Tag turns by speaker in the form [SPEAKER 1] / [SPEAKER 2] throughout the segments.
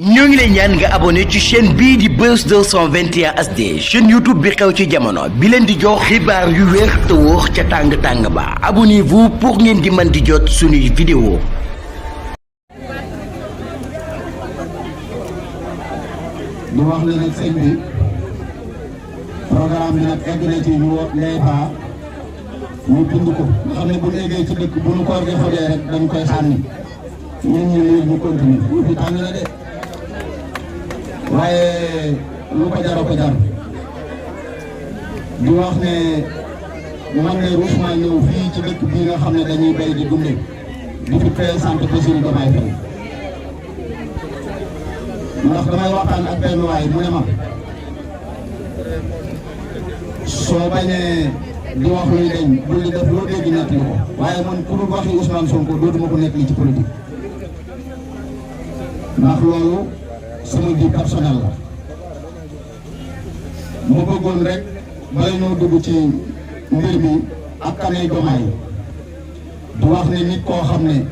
[SPEAKER 1] ñoo ngi lay ñaan nga abonné ci chaîne bii di Buzz 221 HD chaîne YouTube bi xew ci jamono bi leen di jox xibaar yu wér te wóor ca tàng-tàng ba abonnez-vous pour ngeen di mën di jot suñuy vidéo.
[SPEAKER 2] di wax ne nag sëñ bi programme bi nag egg na ci ñu lay baa ñu bind ko nga xam ne bu ñu eggee ci dëkk bu ñu koor gi xojee rek dañ koy sànni ñun ñu lii ñu continue fi tàng na de waaye lu ko jar ko jar di wax ne man ne Ousmane ñëw fii ci dëkk bii nga xam ne dañuy bay di dunde di fi présenté Bassirou Diomaye Faye ndax damay waxtaan ak benn waay mu ne ma soo bañee di wax luy deñ bul di def loo dégg nekk li ko waaye man ku dul waxi Ousmane Sonko dootuma ko nekk li ci politique ndax loolu sama vie personnelle la ma bëggoon rek bala ñoo dugg ci mbir mi ak kanay Diomaye di wax ne nit koo xam ne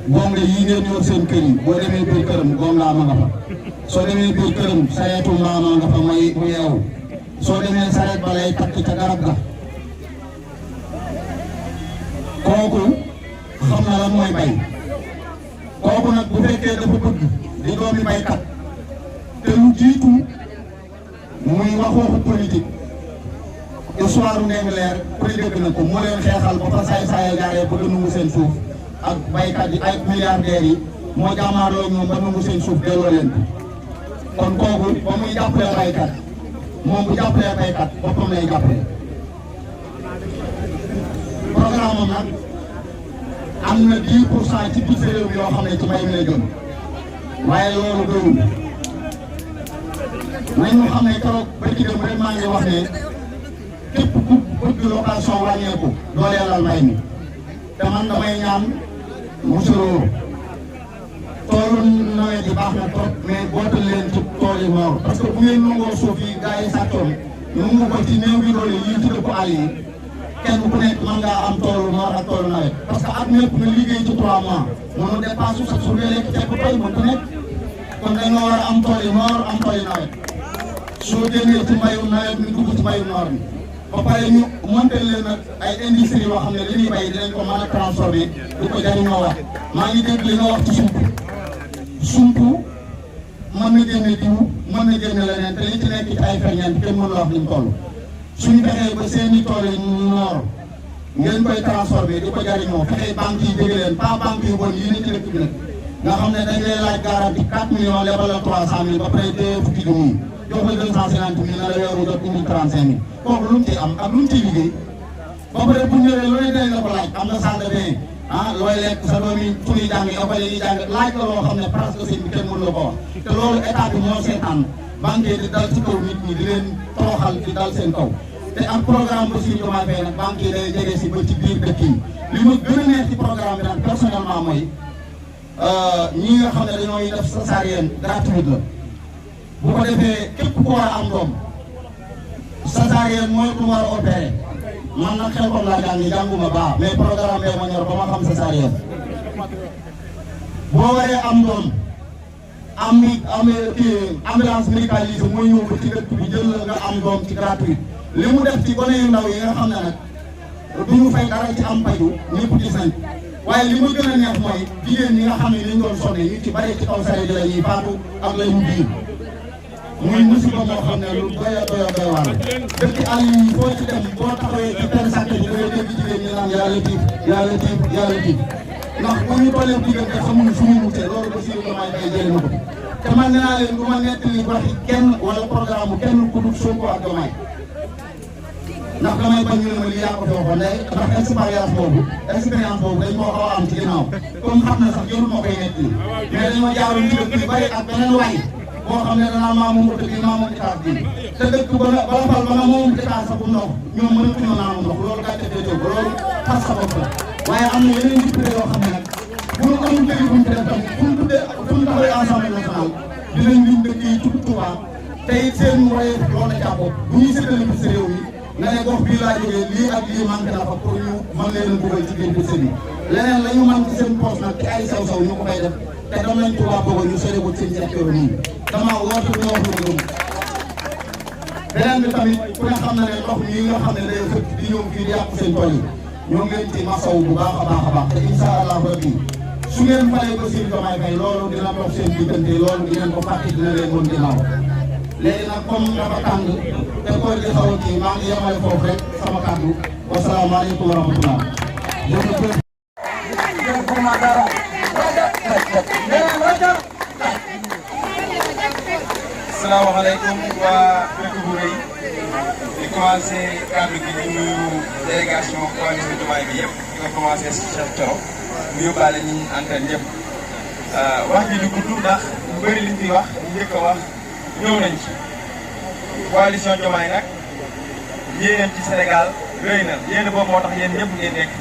[SPEAKER 2] gonga yi ngeen yor seen kër yi boo demee biir këram gonga ma nga fa soo demee biir këram sareetu mbaama nga fa muy mu yeewu soo demee sareet ba lay takk ca garab ga kooku xam na lan mooy bay kooku nag bu fekkee dafa bëgg di doomi baykat te lu jiitu muy wax waxu politique histoire Ndingue Leer ku ne dégg na ko moo leen xeexal ba fa saay-saaya jaaree ba nangu seen suuf ak baykat yi ay milliardaires yi moo jàmmaarloo ñoom ba nangu seen suuf delloo leen kon kooku ba muy jàppale baykat moom bu jàppalee baykat boppam lay jàppale programme am nag am na 10% ci biir réew mi yoo xam ne ci mbay mi lay jëm waaye loolu doyul nañu xam ne keroog ba ci dem rek maa ngi wax ne képp ku bëgg location wàññeeku dooleelal mbay mi te man damay ñaan monsieur toolu nawet yi baax na trop mais bootal leen ci tool yi noor parce que bu ngeen nangoo suuf yi gars yi sàccoon nangu ko ci néew gi doole yii ci dëkku àll yi kenn ku nekk mën ngaa am toolu noor ak toolu nawet parce que at mépp nga liggéey ci 3 mois mënu dépasse sax su dee lekk ceeb ba tey mënut a nekk kon dañoo war a am tool yi noor am tool yi nawet soo génnee ci mbayu nawet mi dugg ci mbayu noor mi ba pare ñu monté leen nag ay industrie yoo xam ne li ñuy bay dinañ ko mën a transformé di ko jariñoo wax maa ngi dégg li nga wax ci sump mën na génne diw mën na génne leneen te li ci nekk ci ay ferñeent kenn mënu la wax ni mu toll suñu fexee ba seeni tool yi noor ngeen koy transformé di ko jariñoo fexee banque yi dégg leen pas banque yu bon yi ni ci dëkk bi nag nga xam ne dañ lay laaj garanti 4 millions lebal la 300 000 ba pare téye fukki junni jox la 250 000 na la weeru jot indi 35 000 kooku lu mu ciy am ak lu mu ciy liggéey ba pare bu ñëwee looy dañ la ko laaj am na salle de bain looy lekk sa doom yi fu ñuy jàng école yi jàng laaj la loo xam ne presque sëñ bi kenn mënu la ko wax te loolu état bi moo seetaan banque yi di dal ci kaw nit ñi di leen toroxal di dal seen kaw te ak programme Bassirou Diomaye Faye nag banque yi day jege si ba ci biir dëkk yi li ma gën a neex ci programme bi nag personnellement mooy ñi nga xam ne dañooy def césarienne gratuite la bu ko defee képp ku war a am doom césarienne mooy ku war a opéré man nag xel comme laa jànguma baax mais programme bee ma ñor ba ma xam césarienne boo waree am doom ambulance médicalisée mooy ñëw ba ci dëkk bi jël la nga am doom ci gratuite li mu def ci gone yu ndaw yi nga xam ne nag du ñu fay dara ci am paju ñëpp gis nañ waaye li ma gën a neex mooy jigéen ñi nga xam ne liñ doon sonne ñu ci bari ci kaw sareet la ñuy faatu ak lay mu biir muy musiba moo xam ne lu doy waar dëkk àll yi foo ci dem boo taxawee ci benn sàkk ji da ngay dégg jigéen ñi naan yàlla tiif yàlla tiif yàlla tiif ndax bu ñu tollee diggante xamuñu fu ñu mutee loolu Bassirou Diomaye Faye jëlee na ko te man nee naa leen du ma nettali waxi kenn wala programme kenn ku dul Sonko ak Diomaye ndax damay bañ ñu ne ma lii yaa ko fi waxoon ndax expérience boobu dañ koo xaw a am ci ginnaaw comme xam na sax jarul ma koy nettali mais dañoo jaaroon ci dëkk yu bari ak beneen waay boo xam ne danaa maa moom dëkk bi maa moom état bi te dëkk bala fal ba nga moom état sax bu ndox ñoom mënatuñoo naa ndox loolu gàcce féetee ko loolu fas sa bopp la waaye am na yeneen député yoo xam ne nag bu ñu amul dëkk buñ ci def tam fu ñu taxawee assemblée nationale dinañ lim dëkk yi tudd Touba te it seen waye loolu la jàppoo bu ñuy séddale bi si réew mi nga ne gox bii laa jógee lii ak lii manqué na fa pour ñu mën leen a dugal ci biir bi leneen la ñu mën ci seen poche nag ci ay saw-saw ñu ko fay def te dem nañ Touba Bogo ñu soriwul seen secteur nii damaa woote ñu wax lu ma gëm. beneen bi tamit ku ne xam na ne ndox mi nga xam ne day fëkk di ñëw fii di yàq seen tool yi ñoo ngi leen ci masawu bu baax a baax a baax te incha allah rabbi su ngeen falee ko Bassirou Diomaye Faye loolu dina dox seen diggante loolu di ngeen ko fàtte dina leen mën ginnaaw léegi nag comme dafa tàng te koor gi xaw a kii maa ngi yemale foofu rek sama kàddu wasalaamaaleykum wa rahmatulah.
[SPEAKER 3] asalaamaaleykum waa dëkk bu rëy di commencé kàddu gi di nuyu délégation coalition Diomaye bi yëpp di ko commencé si Cheikh Thioro mu yóbbaale ñi antenne yëpp wax ji du gudd ndax lu bëri liñ fi wax ñu njëkk a wax ñëw nañ ci coalition Diomaye nag yéenam ci Sénégal rëy na yéen boobu moo tax yéen ñëpp ngeen nekk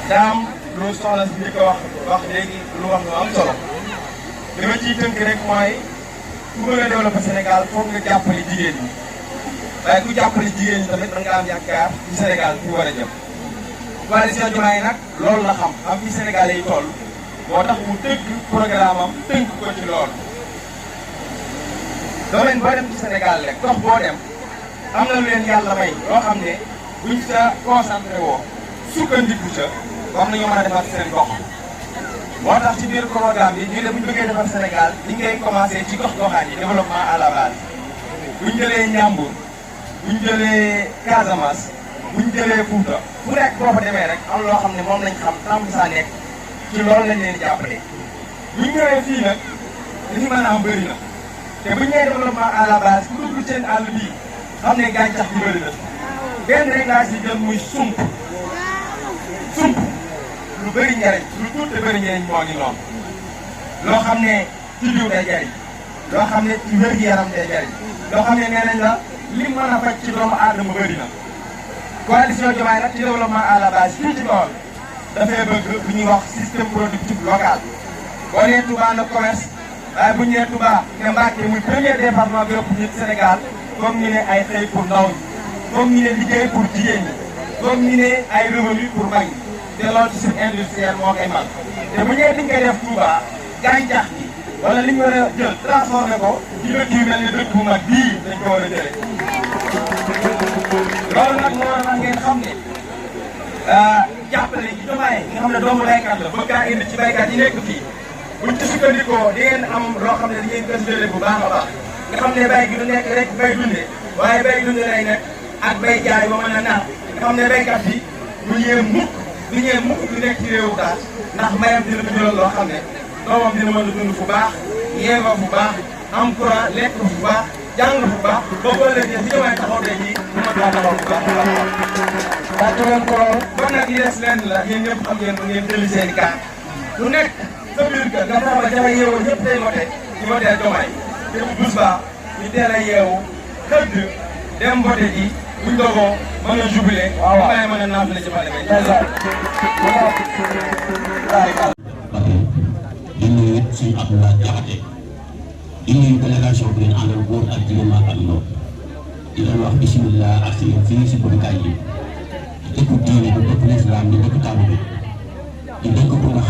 [SPEAKER 3] daam lu soxla si njëkk a wax léegi lu wax lu am solo li ma ciy tënk rek mooy ku mën a développé Sénégal foog nga jàppale jigéen ñi waaye ku jàppale jigéen ñi tamit da nga am yaakaar ci Sénégal fi war a jëm. coalition Diomaye nag loolu la xam fi Sénégalais yi toll moo tax mu tëgg programme am tënk ko ci loolu. domaine boo dem ci Sénégal rek gox boo dem am na lu leen yàlla may loo xam ne buñ sa concentré woo sukkandiku ca wax nañu mën a defar seen gox. moo tax ci biir programme bi ñu ne bu ñu bëggee defar Sénégal li ngay commencé ci gox-goxaan yi développement à la base bu ñu jëlee Ndiambour bu ñu jëlee Casamance bu ñu jëlee Fouta fu nekk boo fa demee rek am loo xam ne moom lañ xam tam saa nekk ci loolu lañ leen jàppale. bu ñu ñëwee fii nag li fi mën a am bëri na te bu ñu nee développement à la base ku dugg seen àll bii xam ne gàncax gi bëri na benn rek laa si jël muy sump. lu bëri njariñ lu tuut te bëri njariñ moo ngi noonu loo xam ne ci diw day jariñ loo xam ne ci wér-gu-yaram day jariñ loo xam ne nee nañ la li mën a faj ci doomu aadama bëri na. coalition Diomaye nag ci développement à la base fii ci Bawol dafay bëgg lu ñuy wax système productif local. boo nee Touba na commerce waaye bu ñu nee Touba ne Mbacké muy premier département bi ëpp nit Sénégal comme ñu ne ay xëy pour ndaw ñi comme ñu ne liggéey pour jigéen ñi comme ñu ne ay revenu pour mag ñi. te loolu ci suñu industriel moo koy mag te bu ñëwee dañ koy def Touba gàncax gi wala li ñu war a jël transformé ko ci dëkk yu mel ni dëkk bu mag bii dañ ko war a jëlee. loolu nag moo war a ngeen xam ne jàppale ci Diomaye nga xam ne doomu baykat la bëgg kaa indi ci baykat yi nekk fii buñ ci sukkandikoo di ngeen am loo xam ne di ngeen gën jëlee bu baax a baax nga xam ne bay gi du nekk rek bay dunde waaye bay dunde lay nekk ak bay jaay ba mën a naan nga xam ne baykat bi du yéem mukk li ngeen mukk di nekk ci réewu daal ndax mayam dina ko jural loo xam ne doomam dina mën a dund fu baax yeewoo fu baax am courant lekk fu baax jàng fu baax ba boo leen di Diomaye taxaw tey jii bu ma daa taxaw fu baax a baax. parce que ko kon nag li des lenn la yéen ñëpp xam ngeen ngeen jëli seen i carte lu nekk sa biir kër nga fexe ba jafe yeewoo ñëpp tey voté ñu voté Diomaye te bu bés ba ñu teel a yeewu xëdd dem voté ji buñ dogoo mën a jubilé. waaw waaw mën a naafale ci pale bi.
[SPEAKER 4] di nuyu suñu Abdoulaye Diakhaté di nuyu délégation bi ngeen àndal góor ak jigéen ak ndaw di leen wax bisimilah ak si fii si bëggukaay yi di dëkk diine di dëkk lislaam di dëkk taamu bi di dëkk bu ndax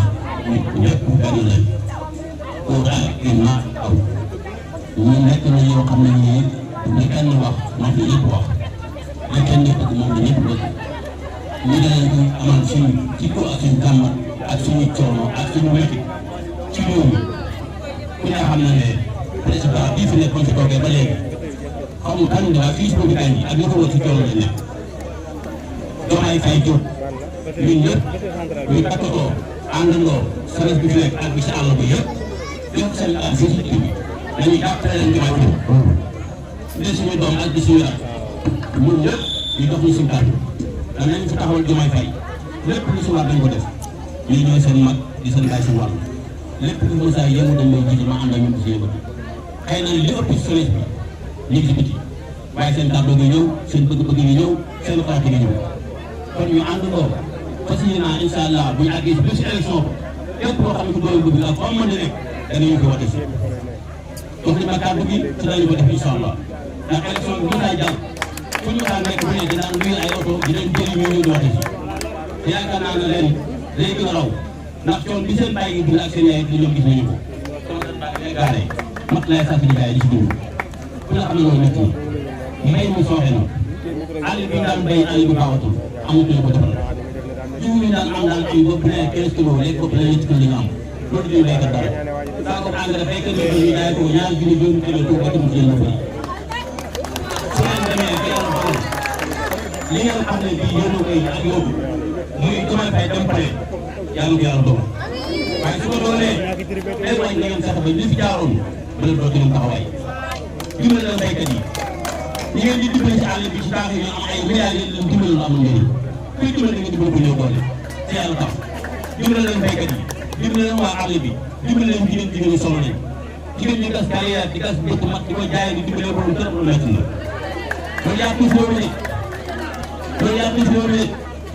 [SPEAKER 4] nit ñëpp benn lañ góor ak jigéen mag aw ñi nekk na yoo xam ne ñii li kenn wax moom la ñëpp wax li kenn bëgg moom la ñëpp bëgg ñu danañ ko amal suñu jikko ak suñu gàmmat ak suñu coono ak suñu métti ci réew mi ku ne xam na ne président bii fi nekkoon fi toogee ba léegi xamul candidat fii si bëggukaay yi ak li ko wër ci coono lañ nekk Diomaye Faye jóg ñun ñëpp ñu takkatoo àndandoo service bi fi nekk ak bi si àll bi yëpp yëpp seen ak fii si dëkk bi dañuy jàppale leen Diomaye Faye di suñu doom ak di suñu rak ñun ñëpp ñu dox ñu suñu kàddu danañ fi taxawal Diomaye Faye lépp lu si war dañ ko def ñii ñooy seen mag di seen baay si wàll lépp lu mos a yëngu dañ lay jiite ma ànd ak ñun di si yëngatu xëy na li ëpp si bi ñu ngi si biti waaye seen kàddu gi ñëw seen bëgg-bëgg gi ñëw seen xalaat gi ñëw kon ñu àndandoo fas yéenaa incha allah bu ñu àggee si biir si élection ko lépp loo xam ne ko doon bëgg ak foo mën di nekk danañu ko wote si donc li ma kàddu gi si lañu ko def incha allah ndax élection bi mos a jàll fu ñu daan nekk bu ne dinaan luy ay oto di leen jëli ñu ñëw di wote si te yaakaar naa ne leen day gën a raw ndax coon bi seen bàyyi bi ak seen yaay bi ñoom gis nañu ko kon seen bàyyi lay gaare mat lay sant di gaay di ci dund ku ne xam ne loolu métti mbay mu sooxe na àll bi daan bay àll bi baaxatul amatuñu ko defal jiw ñu daan am daal am bopp ne 15 kilos léegi bopp ne 8 kilos li nga am loolu duñu béykat dara saa ko engrais béykat yi ñu jaay ko ñaari junni juróomi kilo tuuti ba tamit jël na bëri su ngeen demee ba yàlla dogal li ngeen xam ne bii yéen a koy ak yóbbu muy Diomaye Faye dem pare yàlla ko yàlla dogal waaye su ko doolee day wàññi na ngeen fexe ba li fi jaaroon ba leen doo gën a taxawaay dimbali leen béykat yi ñi ngeen di dimbali ci àll bi ci taax yi am ay milliards yi leen dimbali lu amul njëriñ kuy dimbali da ngeen dimbali ko ñëw doole te yàlla tax dimbali leen béykat yi dimbali leen waa àll bi dimbali leen jigéen ñi solo nañ jigéen ñi gas carrière di gas dëkk mag di ko jaay di dimbali ko lu tër lu métti na loolu yaa tuuti loolu ne loolu yaa tuuti loolu ne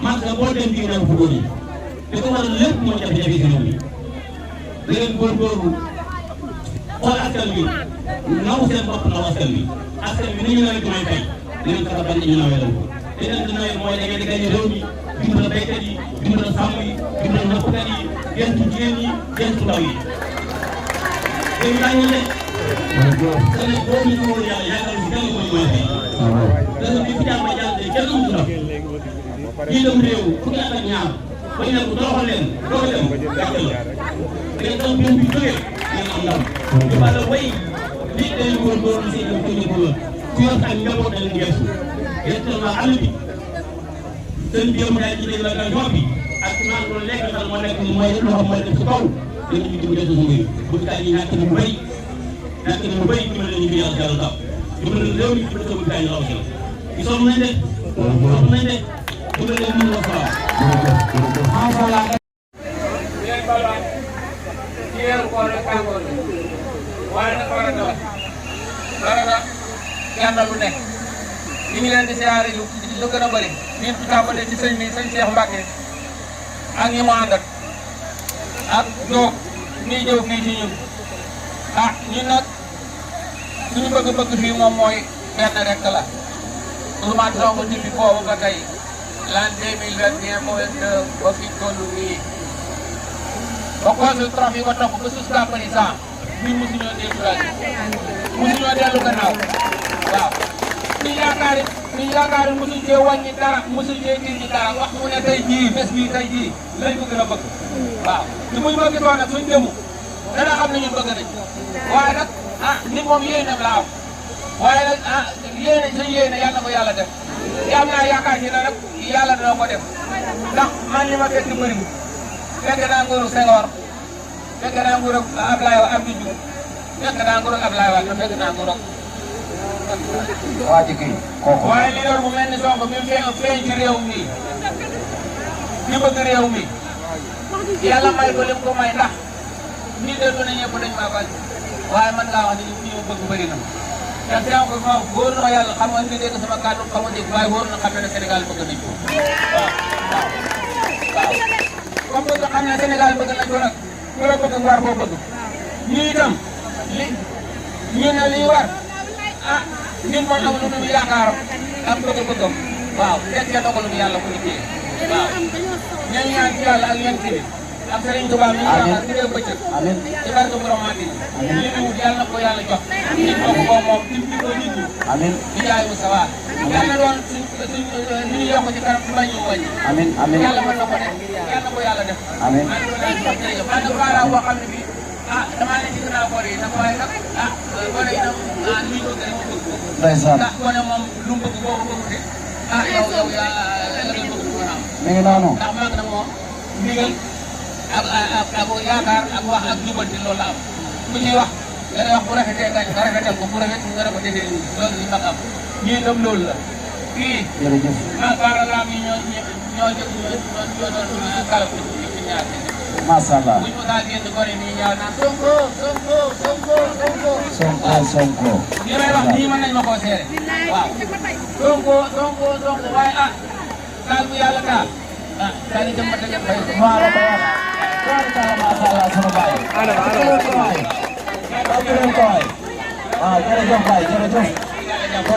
[SPEAKER 4] man nga boo dem bii naan fu góor yi li ko waral lépp moo jafe-jafe si réew mi da ngeen góorgóorlu xool askan wi naw seen bopp naw askan wi ni ñu nawee Diomaye Faye li ngeen fexe bañ ñu nawee leen ko li leen di nawee mooy da ngeen di gañe réew mi dimbal béykat yi dimbal sàmm yi dimbal nappkat yi gentu jigéen yi gentu ndaw yi léegi daa ñu ne te ne boo ñu wóor yàlla yaakaar si kenn mooy Diomaye Faye dana bi fi jàmm jàll de kenn amu ndaw kii dem réew fukki at ak ñaar bañ ne ko doxal leen doo dem gàcce la da ngeen doon benn bi jógee ngeen am ndam ñu ba la way lii dañu góorgóorlu si ñoom ñu ko wër ku yor ak njaboot da leen gestu yéen waa àll bi seen jéem daal ci délégation bi ak naan loolu lekk xel moo nekk mooy loo xam mooy def si kaw dañu ñu dimbali suñu mbir bu gaa yi ñàkk na mu bëri dimbali nañu fi yàlla jàll taw dimbali réew mi dimbali sa bu gaa yi raw si la sonn nañ de sonn nañ de dimbali leen ñu wax waaw
[SPEAKER 5] weeru koor rek tàngoor bi waaye nag war a doon dara na gànnaaw lu nekk ñu ngi leen di siyaare lu gën a bëri ñun ci tàmbalee ci sëñ bi sëñ Cheikh Mbacke ak ñi mu àndat ak Diop ñuy ñëw fii ci ñun ñun nag suñu bëgg-bëgg fii moom mooy benn rek la Ousmane Sonko depuis boobu ba tey l'an 2021 mooy ba fi toll nii ba consul trophée yi ba topp ba jusqu'à présent ñun mosuñoo découragé mosuñoo dellu gannaaw waaw ñu yaakaar mosuñ cee wàññi dara mosuñ cee dindi dara wax mu ne tey jii bés bii tey jii lañ ko gën a bëgg waaw te buñ bëgg toon nag suñ demu dana xam ne ñun bëgg nañ waaye nag nit moom yéenam la am waaye nag yéene sa yéene yàlla na ko yàlla def te am naa yaakaar ci ne nag yàlla dana ko def ndax man li ma fekk bëriwul fekk naa nguuru Senghor fekk naa nguuru Ablaye Abdou Diouf fekk naa nguuru Ablaye Wade fekk naa nguuru waa ji kii kooku waaye li yor bu mel ni Sonko mi feeñ ci réew mi ñu bëgg réew mi yàlla may ko lim ko may ndax nit de du ne ñëpp dañ maa bañ waaye man ngaa wax ni ñu bëgg bëri na te teew ko moom wóor na yàlla xam nga ni dégg sama kàddu xam nga dégg waaye wóor na xam ne Sénégal bëgg nañ ko waaw comme que xam ne Sénégal bëgg nañ ko nag ku la bëgg war koo bëgg ñu itam ñu ne lii war ñun moom am nañu yaakaaram am bëgg-bëggam waaw teg ca dogalu yàlla bu liggéey waaw ñooñu ñaan ci yàlla ak yéen tamit ak Serigne Touba mi ñu yaakaar ci réew bëccëg ci barke borom Madi li ñu wut yàlla na ko yàlla jox nit bokk ko moom dim di ko nit ñi amiin di jaay mu sawa yàlla doon suñ ñu yokk ci kanam bañ ñu wàññi amiin yàlla mën na ko def yàlla na ko yàlla def amiin man baara boo xam ne bi damaa ne ci gannaaw boor yi nag waaye nag boor yi nag li ñu bëgg rek ñu bëgg ko ndax boo ne moom lu mu bëgg boo ko bëgg de yow yaa la nga bëgg du mën a am mi ngi noonu ndax maag nag moom ndigal ak yaakaar ak wax ak jubanti loolu la am bu ñuy wax da ngay wax bu rafetee gañ nga rafetal ko bu rafet nga ko defee nii loolu li mag am ñii itam loolu la kii maag baaralaam yi ñoo doon kalaf ci ñaar
[SPEAKER 2] macha allah
[SPEAKER 5] buñ ma kaa génn gone nii ñaar naan Sonko Sonko Sonko Sonko
[SPEAKER 2] Sonko
[SPEAKER 5] li may wax nii mën nañ ma koo seere waaw Sonko Sonko Sonko waaye taal bu yàlla taal daal di jëm ba tëjee bay
[SPEAKER 2] maa la ko wax macha allah sunu baay jërëjëf baay jërëjëf